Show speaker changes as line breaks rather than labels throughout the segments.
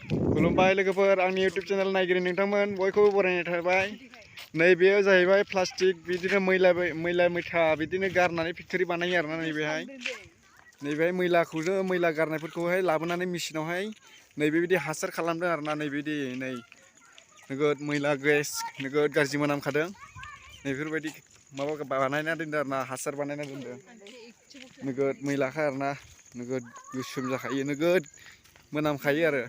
खुलुमबाय लोगोफोर आंनि इउटुब चेनेल नायगिरि नोंथांमोन बयखौबो बरायनाय थाबाय। नैबेयो जाहैबाय प्लास्टिक बिदिनो मैला मैथा बिदिनो गारनानै फेक्टरि बानायो आरोना नैबेहाय मैला गारनायफोरखौहाय लाबोनानै मेचिनावहाय नैबेबायदि हासार खालामदों आरोना नैबेबायदि नोगोद मैला गेस नोगोद गाज्रि मोनामखादों। नैफोरबायदि माबा बानायना दोनदों आरोना हासार बानायना दोनदों। नोगोद मैलाखा आरोना नोगोद गोसोम जाखायो नोगोद मोनामखायो आरो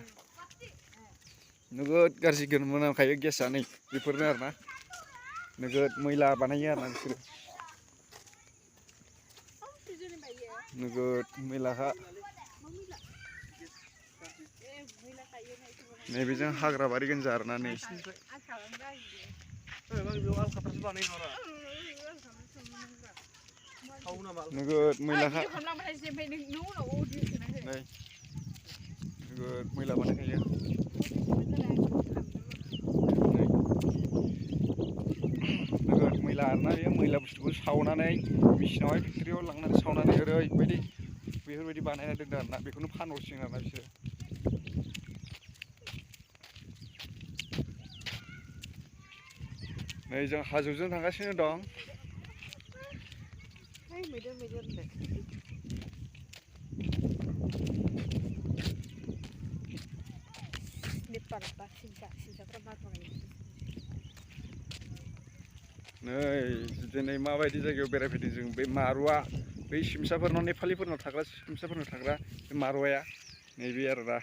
नोगोद गाज्रि मोनामखायो गेसआ नै बेफोरनो आरोना नोगोद मैला बानायो आरोना बिसोरो नोगोद मैलाखा। नैबेजों हाग्रा बारि गोनजा आरोना नै नोगोद मैलाखा नोगोद मैला बानायखायो। नोगोद मैला आरोना बे मैला बुस्थुखौ सावनानै मेचिनावहाय फेक्टरियाव लांनानै सावनानै ओरैबायदि बेफोरबायदि बानायना दोनदों आरोना बेखौनो फानहरसिगोन आरोना बिसोरो। नै जों हाजोजों थांगासिनो दं। नै दिनै माबायदि जायगायाव बेरायफैदों जों बे मारुवा बै सिमसाफोरनाव नेपालिफोरनाव थाग्रा सिमसाफोरनाव थाग्रा बे मारुवाया नैबे आरो दा